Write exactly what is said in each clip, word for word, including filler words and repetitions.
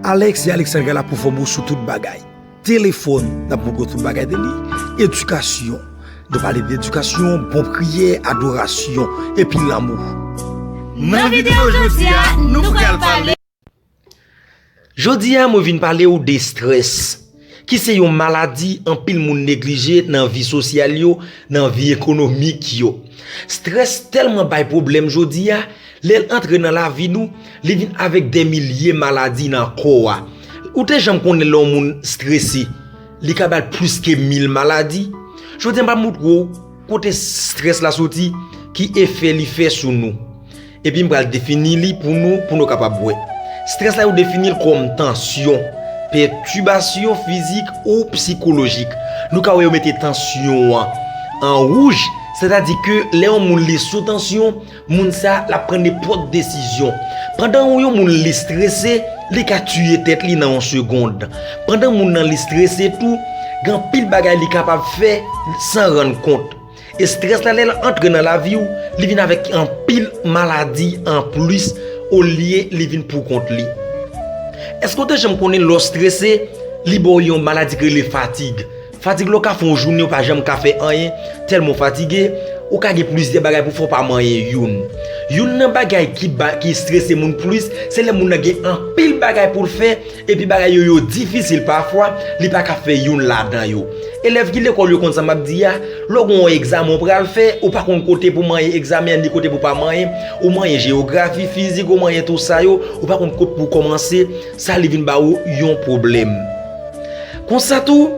Alex e Alexandra la pou fòme w sou tout bagay. Telefòn, n ap montre w tout bagay de li. Edikasyon, nou pale de edikasyon, bon priyè, adorasyon, epi lanmou. Nan videyo jodi a, nou pral pale. Jodi a, mwen vin pale w de strès, ki se yon maladi anpil moun neglije nan vi sosyal yo, nan vi ekonomik yo. Strès tèlman bay pwoblèm jodi a, lè l antre nan lavi nou, li vin avèk dè milye maladi nan kò a. Ou te janm konnen lè yon moun strese, li ka bay plis ke mil maladi? Jodi a, m ap montre w kote strès la soti, ki efè li fè sou nou. Epi m pral defini li pou nou, pou nou kapab wè. Strès la, yo defini l kòm tansyon, pètibasyon fizik ou sikolojik. Nou ka wè yo mete tansyon an an wouj, sètadi ke lè yon moun li sou tansyon, moun sa l ap pran nenpòt desizyon. Pandan yon moun li strese, li ka tiye tèt li nan yon segonn. Pandan moun nan li strese tou, gen anpil bagay li kapab fè san rann kont. E strès la, lè l antre nan lavi w, li vin avèk anpil maladi anplis, olye li vin pou kont li. Èske w te janm konnen lè w strese, li ba w yon maladi ki rele fatig? Fatig la, w ka fè yon jounen, w pa janm ka fè anyen, tèlman w fatige, ou ka gen plizyè bagay pou w fè, w pa manyen youn. Youn nan bagay ki ba, ki strese moun plis, se lè moun nan gen anpil bagay pou l fè, epi bagay yo, yo difisil pafwa, li pa ka fè youn ladan yo. Elèv ki lekòl yo konn sa m ap di a, lè w gen yon egzamen w pral fè, ou pa konn kote pou manyen egzamen an, ni kote pou pa manyen, ou manyen jewografi, fizik, ou manyen tou sa yo, ou pa konn kot pou w kòmanse, sa li vin ba ou yon pwoblèm. Konsa tou,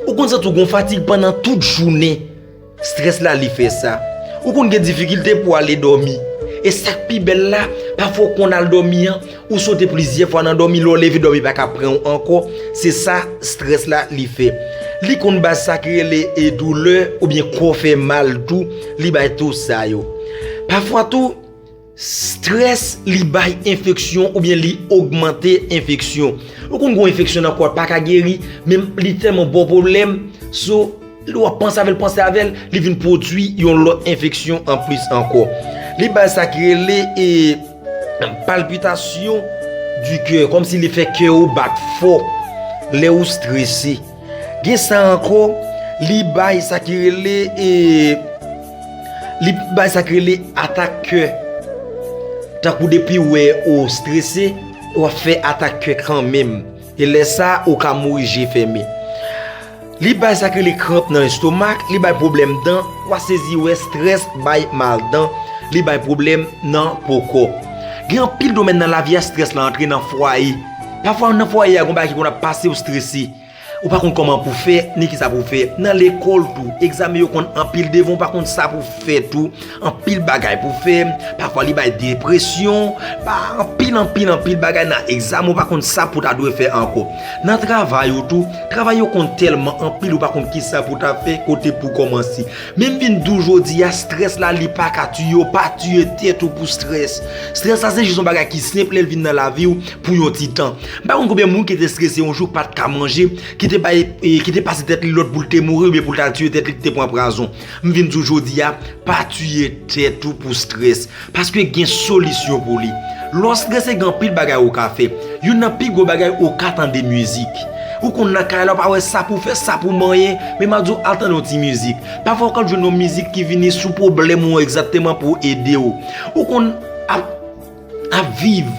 ou konn santi w gen fatig pandan tout jounen. Strès la li fè sa. Ou konn gen difikilte pou ale dòmi. E sa k pi bèl la, pafwa w konn al dòmi an, ou sote plizyè fwa nan dòmi, lè w leve dòmi pa ka pran w ankò. Se sa strès la li fè. Li konn bay sa ki rele e doulè oubyen kò fè mal tou, li bay tou sa yo. Pafwa tou, strès li bay enfeksyon oubyen li ogmante enfeksyon. Ou konn gen yon enfeksyon nan kò w pa ka geri, men li tèlman ba w pwoblèm, so, lè w ap panse avè l, panse avè l, li vin pwodui yon lòt enfeksyon anplis ankò. Li bay sa ki rele e palpitasyon di kè, kòmsi li fè kè w bat fò lè w strese. Gen sa ankò, li bay sa ki rele e li bay sa ki rele atak kè. Tankou depi w wè ou strese, w ap fè atak kè kanmenm. E lè sa, ou ka mouri je fèmen. Li bay sa ki rele kranp nan estomak, li bay pwoblèm dan, w a sezi wè strès bay mal dan, li bay pwoblèm nan po kò. Gen anpil domèn nan lavi a, strès la antre nan fwaye. Pafwa nan fwaye a, gen bagay ki konn ap pase w strese. Ou pa konn kòman pou fè, ni kisa pou fè. Nan lekòl tou, egzamen yo konn anpil devan, ou pa konn sa pou fè tou. Anpil bagay pou fè, pafwa li bay depresyon, pa anpil, anpil, anpil bagay nan egzamen, ou pa konn sa pou ta dwe fè ankò. Nan travay ou tou, travay yo konn tèlman anpil, ou pa konn kisa pou ta fè, kote pou kòmanse. Men m vin di w jodi a, strès la, li pa ka tiye w, pa tiye tèt ou pou strès. Strès la, se jis yon bagay ki senp, lè l vin nan lavi w pou yon ti tan. M pa konn konbyen moun ki te strese yon jou, pa t ka manje, ki te bay, e, ki te pase tèt li lòd pou l te mouri, oubyen pou l ta tiye tèt li, ki te pran pwazon. M vin di w jodi a, pa tiye tèt ou pou strès, paske gen solisyon pou li. Lè w strese, gen anpil bagay ou ka fè. Youn nan pi gwo bagay, ou ka tande mizik. Ou konn nan kay la, ou pa wè sa pou fè, sa pou manyen, men m ap di w, al tande yon ti mizik. Pafwa, ou ka jwenn yon mizik ki vini sou pwoblèm ou an egzakteman pou ede w. Ou konn ap ap viv,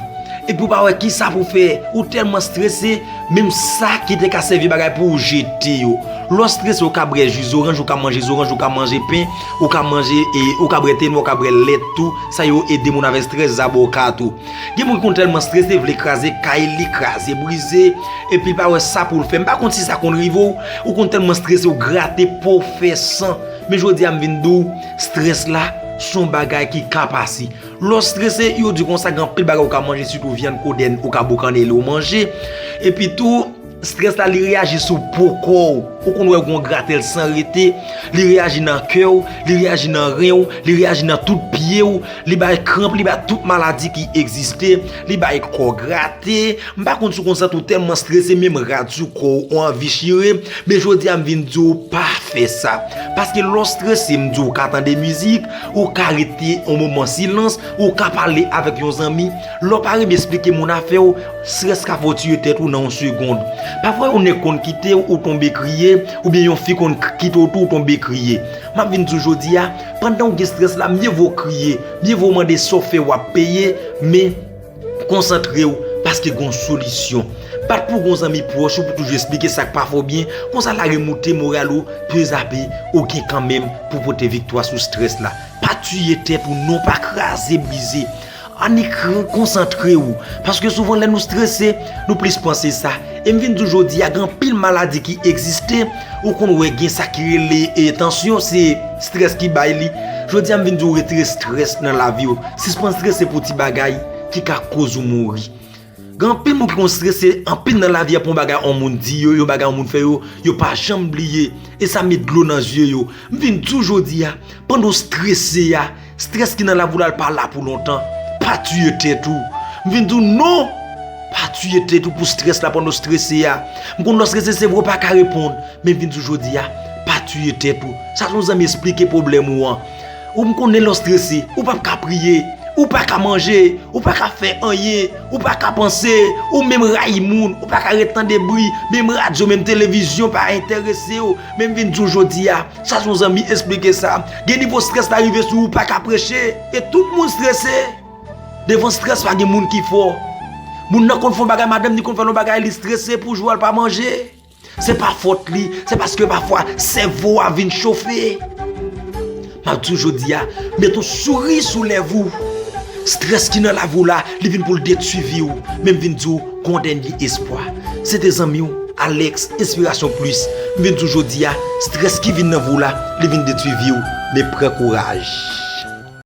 epi w pa wè kisa pou fè, ou tèlman strese, menm sa ki te ka sèvi bagay pou ou jete yo. Lè w strese, ou ka bwè ji zoranj, ou ka manje zoranj, ou ka manje pen, ou ka manje, e, ou ka bwè te nwa, ou ka bwè lèt tou, sa yo ede moun avèk strès, zaboka tou. Gen moun ki konn tèlman strese, vle kraze kay li, kraze, brize, epi l pa wè sa pou l fè. M pa konn si sa konn rive w, ou konn tèlman strese, ou grate po w fè san. Men jodi a, m vin di w, strès la, se yon bagay ki ka pase. Lè w strese, yo di konsa, gen anpil bagay ou ka manje, sitou vyann, kodenn, ou ka boukannen li ou manje. Epi tou, Strès la, li reyaji sou po kò w. Ou konn wè gon gratèl san rete, li reyaji nan kè w, li reyaji nan ren w, li reyaji nan tout pye w, li bay kranp, li bay tout maladi ki egziste, li bay kò grate. M pa konn si w konn santi w tèlman strese, menm rad sou kò w, ou anvi chire. Men jodi a, m vin di w pa fè sa. Paske lè w strese, m di w ka tande mizik, ou ka rete yon moman silans, ou ka pale avèk yon zanmi. Lè w pa renmen esplike moun afè w, strès ka fè w tiye tèt ou nan yon segonn. Pafwa, yon nèg konn kite w, ou tonbe kriye, oubyen yon fi konn k- kite w tou, ou tonbe kriye. M ap vin di w jodi a, pandan w gen strès la, mye vo w kriye, mye vo w mande sa w fè w ap peye, men konsantre w, paske gon solisyon. Bat pou gon zanmi pwòch ou pou toujou esplike sa k pa fè w byen, konsa l a remoute moral ou, pezape, ou gen kanmenm pou pote viktwa sou strès la. Pa tiye tèt ou non, pa kraze brize. Annik konsantre w, paske souvan lè nou strese, nou plis panse sa. E m vin di w jodi a, gen anpil maladi ki egziste, ou konn wè gen sa ki rele e, tansyon, se strès ki bay li. Jodi a, m vin di w retire strès nan lavi w. Sispann strese pou ti bagay ki ka koz ou mouri. Gen anpil moun ki konn strese anpil nan lavi a pou yon bagay yon moun di yo, yon bagay yon moun fè yo, yo pa janm bliye. E sa met dlo nan zye yo. M vin di w jodi a, pandan w strese a, strès ki nan lavi w la, l pa la pou lontan. Pa tiye tèt ou. M vin di w non! Pa tiye tèt ou pou strès la pandan w strese a. M konn lè w strese, se vre w pa ka reponn. Men m vin di w jodi a, pa tiye tèt ou. Sa se yon zanmi esplike pwoblèm ou an. Ou m konnen lè w strese, ou p ap ka priye, ou pa ka manje, ou pa ka fè anyen, ou pa ka panse, ou menm rayi moun, ou pa ka ret tande bri, menm radyo, menm televizyon pa enterese w. Men m vin di w jodi a, sa se yon zanmi esplike sa. Gen nivo strès la rive sou ou, ou pa ka preche. E tout moun strese. Devan strès pa gen moun ki fò. Moun nan konn fè yon bagay, madanm ni konn fè yon bagay, li strese pou jou a l pa manje. Se pa fòt li, se paske pafwa sèvo a vin chofe. M ap di w jodi a, met yon souri sou lèv ou. Strès ki nan lavi w la, li vin pou l detwi vi w. Men m vin di w, gon dènye espwa. Se te zanmi w, Alex, Inspiration Plus. M vin di w jodi a, strès ki vin nan vi w la, li vin detwi vi w. Men pran kouraj.